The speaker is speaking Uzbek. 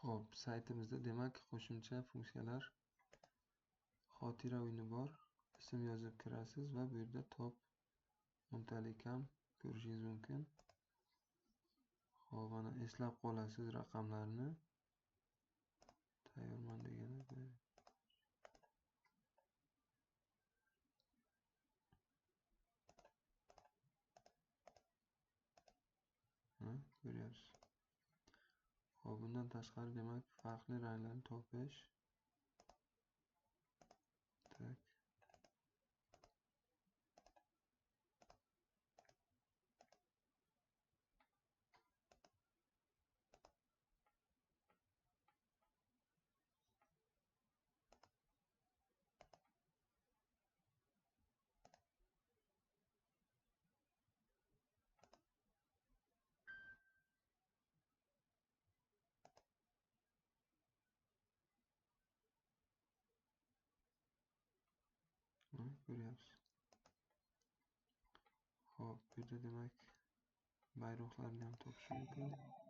Xo'p, saytimizda demak qo'shimcha funksiyalar xotira o'yini bor. Ism yozib kirasiz va bu yerda top o'ntalik ham ko'rishingiz mumkin. Xo'p, mana eslab qolasiz raqamlarni. Tayyorman degani. Ha, ko'ryapsiz. Xo'p, bundan tashqari demak farqli ranglarni topish. Tak. Ko'ryapsiz. Xo'p, bu yerda demak bayroqlarni ham topish mumkin.